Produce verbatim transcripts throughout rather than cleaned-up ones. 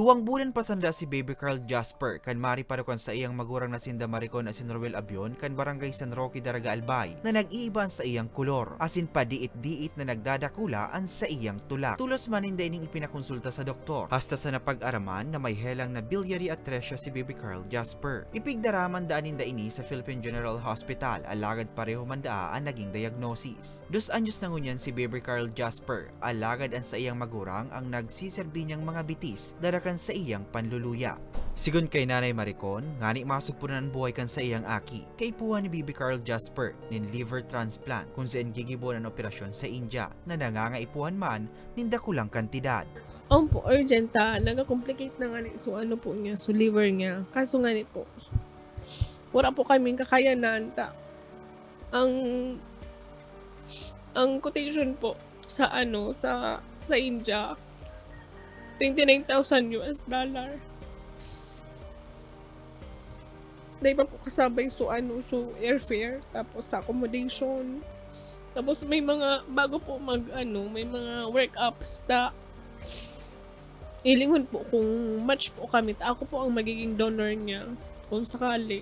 Duwang bulan pa sanda si Baby Carl Jasper kan mariparo kan saiyang magurang na sinda Maricon asin Roel Abion kan Barangay San Roque, Daraga, Albay, na nag-iiba an saiyang kolor, asin padiit-diit na nagdadakula an saiyang tulak. Tolos man ninda ining ipinakonsulta sa doktor, hasta sa napag-araman na may helang na biliary atresia si Baby Carl Jasper. Ipigdaraman daan ninda ini sa Philippine General Hospital, alagad pareho man daa an naging diagnosis. Dos anyos na ngunyan si Baby Carl Jasper, alagad an saiyang magurang ang nagsiserbi niyang mga bitis dara kan saiyang panluluya. Sigon kay Nanay Maricon, ngani masugpunan an buhay kan saiyang aki, kaipuhan ni Baby Carl Jasper nin liver transplant, kun saen gigibohon an operasyon sa India, na nangangaipuhan man nin dakulang kantidad. Opo, urgent ta. Naga-complicate na ngani so ano po niya, so liver niya. Kaso ngani po, wala po kaming kakayanan ta. Ang, ang quotation po sa ano, sa, sa India, twenty-nine thousand U S dollar. Dai pa po kasabay so ano, so airfare, tapos sa accommodation. Tapos may mga, bago po mag ano, may mga workups ta. Hilingon po kung match po kami, ta ako po ang magiging donor niya, kung sakali.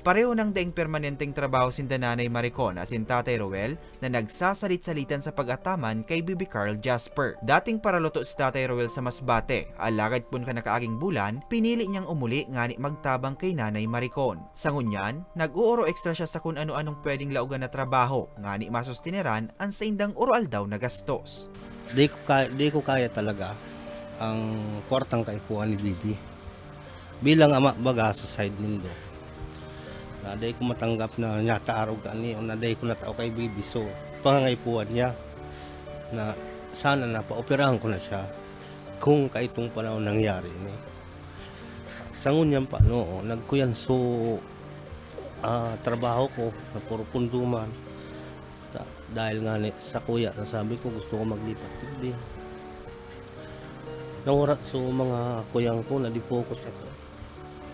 Pareho nang daing permanenteng trabaho sinda Nanay Maricon asin Tatay Roel na nagsasalit-salitan sa pag-ataman kay Baby Carl Jasper. Dating paraluto si Tatay Roel sa Masbate, alagad pon kan nakaaging bulan, pinili niyang umuli ngani magtabang kay Nanay Maricon. Sa ngunyan, nag-ooro extra siya sa kun ano-anong pwedeng laogan na trabaho, ngani masustineran an saindang oro-aldaw na gastos. Di ko kaya, di ko kaya talaga ang kwartang kaipuhan ni Bibi. Bilang ama baga sa side nindo, na dai ko matanggap na nyata arog ani o na dai ko natao kay Bibi. So, pangangaipuhan niya na sana napaoperahan ko na siya kung kaitong panahon nangyari ini. Sa ngunyan pa, no, nagkuyan so, ah, trabaho ko na puro punduman. Ta-, dahil nga ni, sa kuya, nasabi ko, gusto ko maglipat digdi. Nawara so mga kuyang ko, na-defocus ako.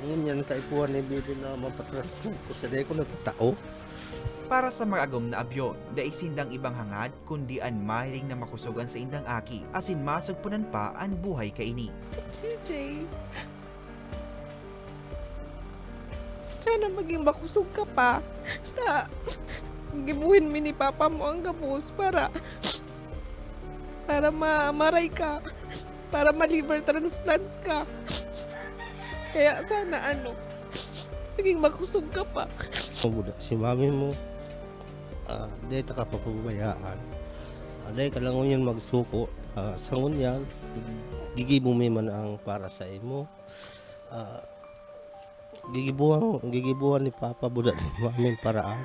Ngunyan, kaipuhan ni Bibi na mapatransfer ko sa dai ko nagtatao. Para sa mga agom na abyon, dai sindang ibang hangad, kundi an mahiling na makosog an saindang aki, asin masugpunan pa an buhay kaini. J J, sana maging makosog ka pa. Ta, gibuhin mi ni papa mo ang gabos para, para ma-, maray ka, para ma-liver transplant ka. Kaya sana, ano, maging makosog ka pa. Mabuda si mami mo. Ah, dai ta ka papabayaan. Ah, dai ka lang ngunyan magsuko. Ah, sa ngunyan, gigibo mi man ang para sa imo. Ah, gigibuhan, gigibuhan ni Papa buda ni Mami paraan.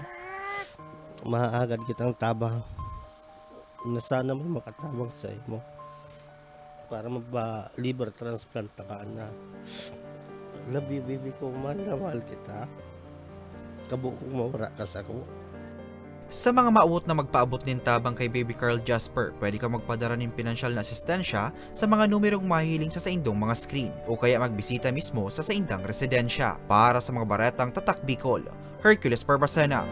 Maagad kitang tabang. Na sana may makatabang sa imo. Para magpa-liver transplant ta ka na. Love you, baby ko. Mahal na mahal kita. Kabo kong mawara ka sako. Sa mga maawot na magpaabot nin tabang kay Baby Carl Jasper, pwede ka magpadara nin pinansyal na asistensya sa mga numerong mahihiling sa saindong mga screen o kaya magbisita mismo sa saindang residensya. Para sa mga baretang Tatak Bicol, Hercules Barbacena.